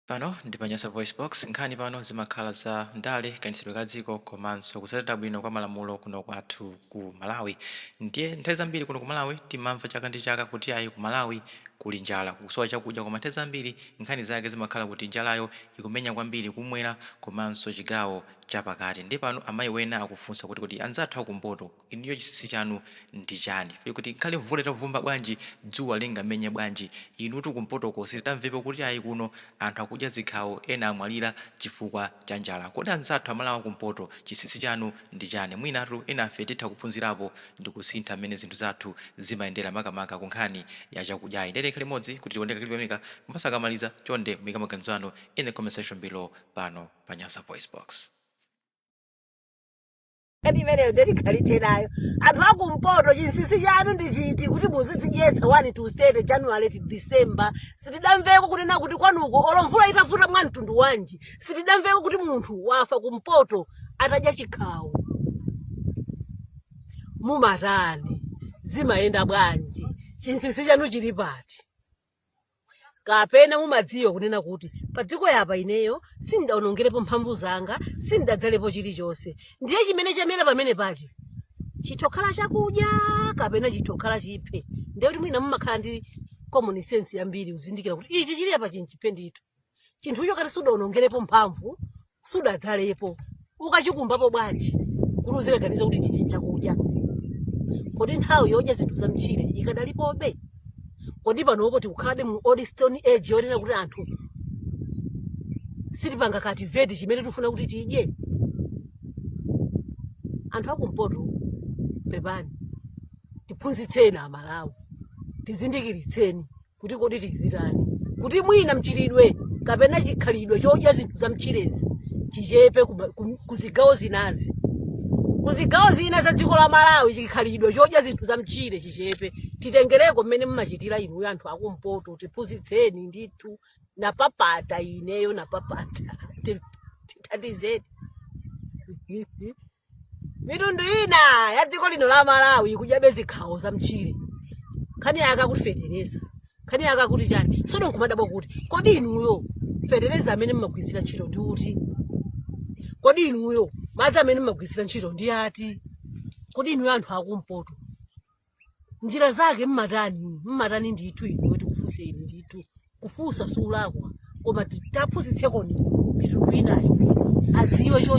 Pano ndi pa Nyasa Voice Box. Nkhani pano zimakhala za ndale, kayendetsedwe ka dziko komanso kutsatira bwino kwa malamulo kuno kwathu ku Malawi. Ndiye nthawi zambiri kuno ku Malawi timamva chaka ndi chaka kuti ayi, ku Malawi kuli njala, kusowa chakudya, koma nthawi zambiri nkhani zake zimakhala kuti njalayo ikumenya kwambiri kumwera komanso chigawo chapakati. Ndiye pano amayi wena akufunsa kuti anzathu akumpoto, inuyo chinsinsi chanu ndi chani? Fike kuti nkhale mvula itavumba bwanji, dzuwa lingamenye bwanji, inutu kumpotoko sititamvepo kuti ayi, kuno anthu akudya zikhawo, ena amwalira chifukwa cha njala. Kodi anzathu Amalawi akumpoto, chinsinsi chanu ndi chani? Mwinatu enafe titha kuphunzirapo ndi kusintha mmene zinthu zathu zimayendera, makamaka ku nkhani ya chakudyayi. Ndene ikhale limodzi kuti tioneka clip pameneka. Komanso akamaliza, chonde muyike maganizo anu in the comment section below pano pa Nyasa Voice Box. Kani imeneyo ndetikhalitse nayo. Anthu akumpoto, chinsinsi chanu ndi chiti kuti muzidzidyetsa 1 to 30 January to December? Sitidamveko kunena kuti kwanuko, olo mvula itavuta mwa mtundu wanji, sitidamveko kuti munthu wafa kumpoto atadya chikhawo. Mumatani? Zimayenda bwanji? Chinsinsi chanu chili pati? Kapena mumadziwa kunena kuti pa dziko yapa ineyo sindaonongerepo mphamvu zanga, sindadzalepo chilichonse, ndiye chimene chamera pamene pachi chitokhala chakudya kapena chitokhala chiphe? Ndiye kuti mwina mumakhala ndi common sense yambiri kuzindikira kuti ichi chili apa chinchiphe ndithu. Chinthucho kati sudaonongerepo mphamvu, sudadzalepo, ukachikumbapo bwanji kuti uzikaganiza kuti ichi chakudya? Kodi nthawi yodya zinthu za mtchire ikadalipobe? Kodi panopo tikukhalabe mu old stone age yonena kuti anthu sitipanga cultivate chimene tifuna kuti tidye? Anthu akumpoto, pepani, tiphunzitseni Amalawi, tizindikiritseni kuti kodi tizitani kuti mwina mchitidwe kapena chikhalidwe chodya zinthu za mtchirezi chichepe kuzigawo zinazi, kuzigawo zina za dziko la Malawi. Chikhalidwe chodya zinthu za mtchire chichepe, titengereko mmene mmachitira inuyo anthu akumpoto. Tiphunzitseni ndithu, napapata, ineyo napapata, tithandizeni. Mitundu ina ya dziko lino la Malawi ikudyabe zikhawo za mtchire, nkhani yake akuti fetereza, nkhani yake akuti chani. Sono nkumadabwa kuti kodi inuyo fetereza amene mmagwiritsira ntchito ndi uti? Kodi inuyo madzi amene mmagwiritsira ntchito ndi ati? Kodi inuyo anthu akumpoto njira zake mmatani, mmatani ndithu? Inuyo tikufunseni ndithu, kufunsa siulakwa, koma taphunzitsekoni mitundu inayo adziwe cho.